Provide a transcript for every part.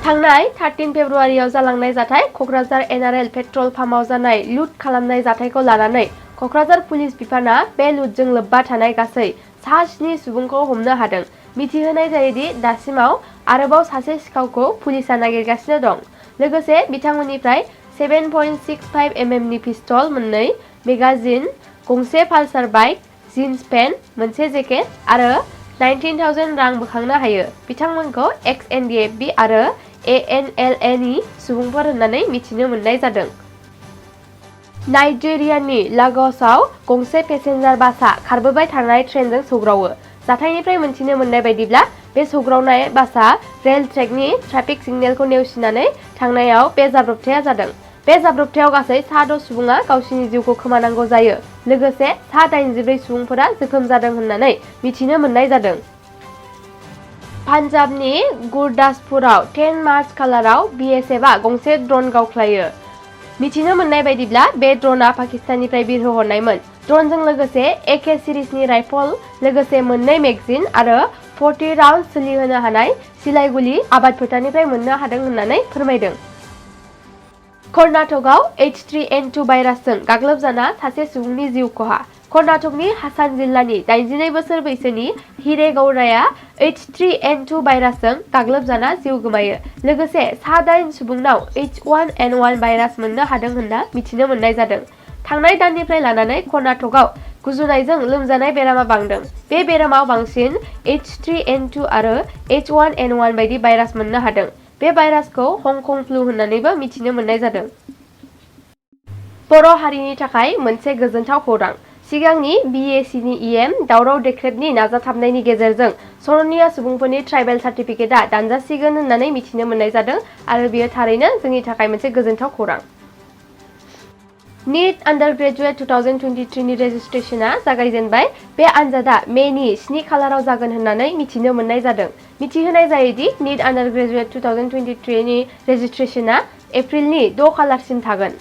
थांनाय 13 फेब्रुआरियाव जालांनाय जाथाय कक्राझार एनआरएल पेट्रल पाम्पआव जानाय लुट खालामनाय जाथायखौ लानानै कक्राझार पुलिस बिफाना बे लुटजों लोब्बा थानाय गासै 7 सुबुंखौ हमनो हादों। मिथिहोनाय जायोदि दासिमाव आरोबाव सासे सिखावखौ पुलिसआ नागिरगासिनो दं। लोगोसे बिथांमोननिफ्राय 7.65 mm नि पिस्तल मोननै, मेगाजिन, गंसे पालसार बाइक, जिन्स पेन्ट, मोनसे जेकेट आरो 19,000 रां बोखांनो हायो। बिथांमोनखौ एक्स-एनडिएफबि आरो एएनएलए नि सुबुंफोर होननानै मिथिनो मोननाय जादों। नाइजेरियानि लागोसआव गंसे पेसेन्जार बासआ खारबोबाय थानाय ट्रेनजों सौग्रावो। जाथायनिफ्राय मिथिनो मोननाय बायदिब्ला बे सौग्रावनाय बासआ रेल ट्रेकनि ट्राफिक सिगनेलखौ नेवसिनानै थांनायाव बे जाब्रबथाया जादों। बे जाब्रबथायाव गासै 6 सुबुङा गावसिनि जिउखौ खोमानांगौ जायो। लोगोसे 84 सुबुंफोरा जोखोम जादों होननानै मिथिनो मोननाय जादों। पान्जाबनि गुरदासपुराव 10 मार्च खालाराव बिएसएफआ गंसे ड्रन गावख्लायो। मिथिनो मोननाय बायदिब्ला बे ड्रनआ पाकिस्ताननिफ्राय बिरहोहरनायमोन। ड्रनजों लोगोसे एके सिरिजनि राइफल, लोगोसे मोननै मेगजिन आरो 40 राउन्ड सोलिहोनो हानाय सिलाइगुलि आबाद फोथारनिफ्राय मोननो हादों होननानै फोरमायदों। कर्नाटकआव H3N2 भाइरासजों गाग्लोबजाना सासे सुबुंनि जिउ खहा। कर्नाटकनि हासान जिल्लानि 82 बोसोर बैसोनि हिरे गौड़ाया H3N2 भाइरासजों गाग्लोबजाना जिउ गोमायो। लोगोसे 8 सुबुंनाव H1N1 भाइरास मोननो हादों होनना मिथिनो मोननाय जादों। थांनाय दाननिफ्राय लानानै कर्नाटकआव गुजुनायजों लोमजानाय बेरामा बांदों। बे बेरामाव बांसिन H3N2 आरो H1N1 बायदि भाइरास मोननो हादों। बे भाइरासखौ हंकं फ्लु होननानैबो मिथिनो मोननाय जादों। बर' हारिनि थाखाय मोनसे गोजोनथाव खौरां। सिगांनि BACनि EM दावराव डेक्रेटनि नाजाथाबनायनि गेजेरजों सरनिया सुबुंफोरनि ट्राइबेल सार्टिफिकेटआ दानजासिगोन होननानै मिथिनो मोननाय जादों आरो बेयो थारैनो जोंनि थाखाय मोनसे गोजोनथाव खौरां। नीट आन्डारग्रेजुएट 2023 नि रेजिस्ट्रेशनआ जागायजेनबाय। बे आनजादा मेनि 7 खालाराव जागोन होननानै मिथिनो मोननाय जादों। मिथिहोनाय जायोदि नीट आन्डारग्रेजुएट 2023 नि रेजिस्ट्रेशनआ एप्रिलनि 6 खालारसिम थागोन।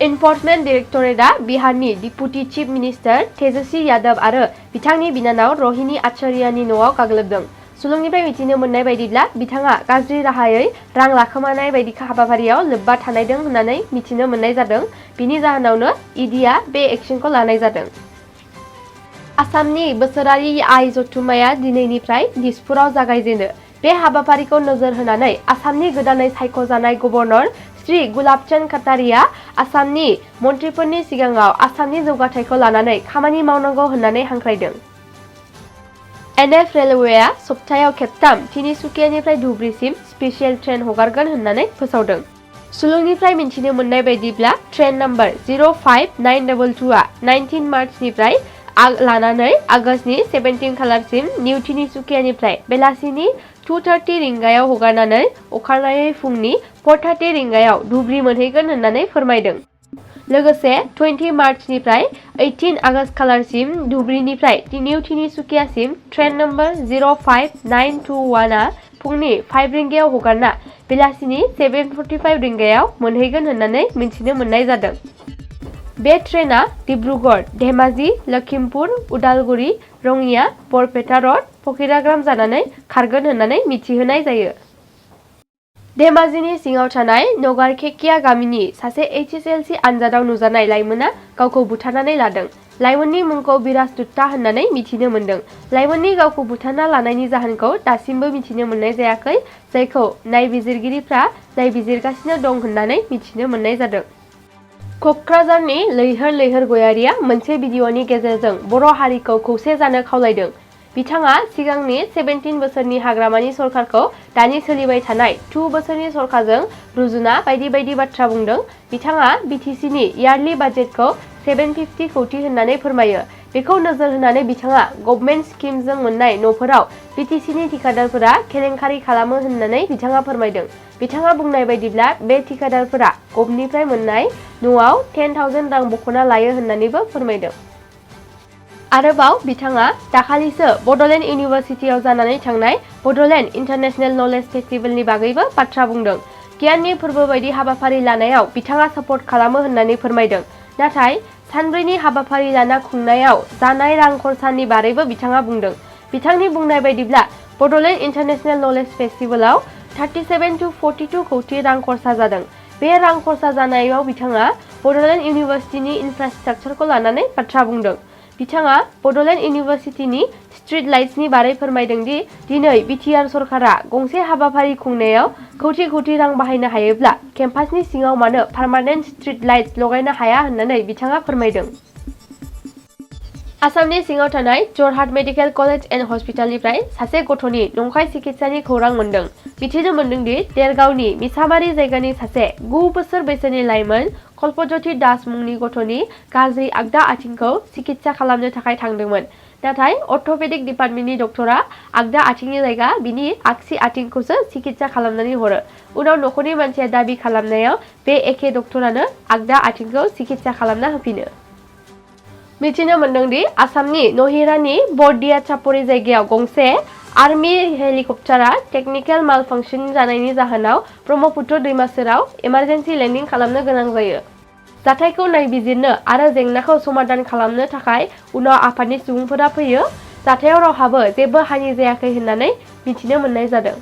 इनफर्समेन्ट डाइरेक्टरेटआ बिहारनि deputy chief minister Tejashwi Yadav आरो बिथांनि बिनानाव रहिणी आचार्यनि न'आव गाग्लोबदों। सुलुंनिफ्राय मिथिनो मोननाय बायदिब्ला बिथाङा गाज्रि राहायै रां लाखोमानाय बायदि हाबाफारियाव लोब्बा थानायदों होननानै मिथिनो मोननाय जादों। बिनि जाहोनावनो इडिआ बे एक्सनखौ लानाय जादों। आसामनि बोसोरारि आय जथुम्माया दिनैनिफ्राय दिसपुराव जागायजेनो। बे हाबाफारिखौ नोजोर होनानै आसामनि गोदानै सायख'जानाय गभर्नर श्री गुलाबचन्द काटारिया आसामनि मन्थ्रिफोरनि सिगाङाव आसामनि जौगाथायखौ लानानै खामानि मावनांगौ होननानै हांख्रायदों। NF रेलवेआ सप्तायाव खेबथाम तिनिसुकियानिफ्राय धुब्रीसिम स्पेशियेल ट्रेन हगारगोन होननानै फोसावदों। सुलुंनिफ्राय मिथिनो मोननाय बायदिब्ला ट्रेन नम्बर 05922 आ 19 मार्चनिफ्राय लानानै आगस्तनि 17 खालारसिम निउ तिनिसुकियानिफ्राय बेलासिनि 2:30 रिंगायाव हगारनानै अखानायै फुंनि 4:30 रिंगायाव धुब्री मोनहैगोन होननानै फोरमायदों। लोगोसे 20 मार्चनिफ्राय 18 आगस्त खालारसिम धुब्रीनिफ्राय निउ तिनिसुकियासिम ट्रेन नम्बर 05921 आ फुंनि 5 रिंगायाव हगारना बेलासिनि 7:45 रिंगायाव मोनहैगोन होननानै मिथिनो मोननाय जादों। बे ट्रेनआ डिब्रुगड़, धेमाजि, लखिमपुर, उदालगुरि, रङिया, बरपेटा रड, फकिराग्राम जानानै खारगोन होननानै मिथिहोनाय जायो। धेमाजिनि सिङाव थानाय नगारखेकिया गामिनि सासे HSLC आनजादाव नुजानाय लाइमोना गावखौ बुथारनानै लादों। लाइमोननि मुंखौ बिराजदुत्ता होननानै मिथिनो मोनदों। लाइमोननि गावखौ बुथारना लानायनि जाहोनखौ दासिमबो मिथिनो मोननाय जायाखै, जायखौ नायबिजिरगिरिफ्रा नायबिजिरगासिनो दं होननानै मिथिनो मोननाय जादों। कक्राझारनि लैहोर लैहोर गयारिया मोनसे भिडिअनि गेजेरजों बर' हारिखौ खौसे जानो खावलायदों। बिथाङा सिगांनि 17 बोसोरनि हाग्रामानि सरकारखौ दानि सोलिबाय थानाय 2 बोसोरनि सरकारजों रुजुना बायदि बायदि बाथ्रा बुंदों। बिथाङा BTCनि इयारलि बाजेटखौ 750 कौटि होननानै फोरमायो। बेखौ नोजोर होनानै बिथाङा गभर्नमेन्ट स्किमजों मोननाय न'फोराव BTCनि थिकादारफोरा केलेंकारि खालामो होननानै बिथाङा फोरमायदों। बिथाङा बुंनाय बायदिब्ला बे थिकादारफोरा गभनिफ्राय मोननाय न'आव 10,000 रां बख'ना लायो होननानैबो फोरमायदों। आरोबाव बिथाङा दाखालिसो बड'लेण्ड इउनिभार्सिटियाव जानानै थांनाय बड'लेण्ड इन्टारनेशनेल नलेज फेस्टिभेलनि बागैबो बाथ्रा बुंदों। गियाननि फोरबो बायदि हाबाफारि लानायाव बिथाङा सापर्ट खालामो होननानै फोरमायदों। नाथाय सानब्रैनि हाबाफारि लाना खुंनायाव जानाय रां खरसानि बारैबो बिथाङा बुंदों। बिथांनि बुंनाय बायदिब्ला बड'लेण्ड इन्टारनेशनेल नलेज फेस्टिभेलाव 37 to 42 कौटि रां खरसा जादों। बे रां खरसा जानायाव बिथाङा बड'लेण्ड इउनिभार्सिटिनि इनफ्रास्ट्राक्चारखौ लानानै बाथ्रा बुंदों। बिथाङा बड'लेण्ड इउनिभार्सिटिनि स्ट्रीट लाइट्सनि बारै फोरमायदों दि दिनै BTR सरकारा गंसे हाबाफारि खुंनायाव कौटि कौटि रां बाहायनो हायोब्ला केम्पासनि सिङाव मानो पार्मानेन्ट स्ट्रीट लाइट्स लगायनो हाया होननानै बिथाङा फोरमायदों। आसामनि सिङाव थानाय जरहाट मेडिकेल कलेज एन्ड हस्पिटालनिफ्राय सासे गथ'नि नंखाय चिकित्सानि खौरां मोनदों। मिथिनो मोनदों दि देरगावनि मिसामारि जायगानि सासे 9 बोसोर बैसोनि लाइमोन कल्पज्योति दास मुंनि गथ'नि गाज्रि आगदा आथिंखौ चिकित्सा खालामनो थाखाय थांदोंमोन। नाथाय अर्थ'पेडिक डिपार्टमेन्टनि डक्टरा आगदा आथिंनि जायगा बिनि आगसि आथिंखौसो चिकित्सा खालामनानै हरो। उनाव नखरनि मानसिया दाबि खालामनायाव बे एखे डक्टरानो आगदा आथिंखौ चिकित्सा खालामना होफिनो। मिथिनो मोनदों दि आसामनि नहिरानि बरदिया चापरि जायगायाव गंसे आर्मी हेलिकप्टारा टेकनिकेल मालफंक्शन जानायनि जाहोनाव ब्रह्मपुत्र दैमा सेराव इमारजेन्सि लेन्डिं खालामनो गोनां जायो। जाथायखौ नायबिजिरनो आरो जेंनाखौ समाधान खालामनो थाखाय उनाव आफादनि सुबुंफोरा फैयो। जाथायाव रावहाबो जेबो हानि जायाखै होननानै मिथिनो मोननाय जादों।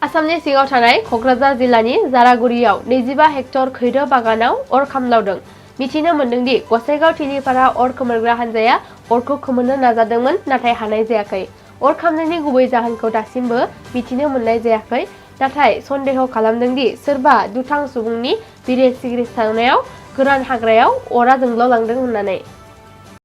आसामनि सिङाव थानाय क'क्राझार जिल्लानि जारागुरियाव 25 हेक्टर खैरो बागानाव अर खामलावदों। मिथिनो मोनदों दि गसाइगाव थिलिपारा अर खोमोरग्रा हानजाया अरखौ खोमोरनो नाजादोंमोन नाथाय हानाय जायाखै। अर खामनायनि गुबै जाहोनखौ दासिमबो मिथिनो मोननाय जायाखै। नाथाय सन्देह खालामदों दि सोरबा दुथां सुबुंनि बिरे सिग्रेट सावनायाव गोरान हाग्रायाव अरा जोंब्लावलांदों होननानै।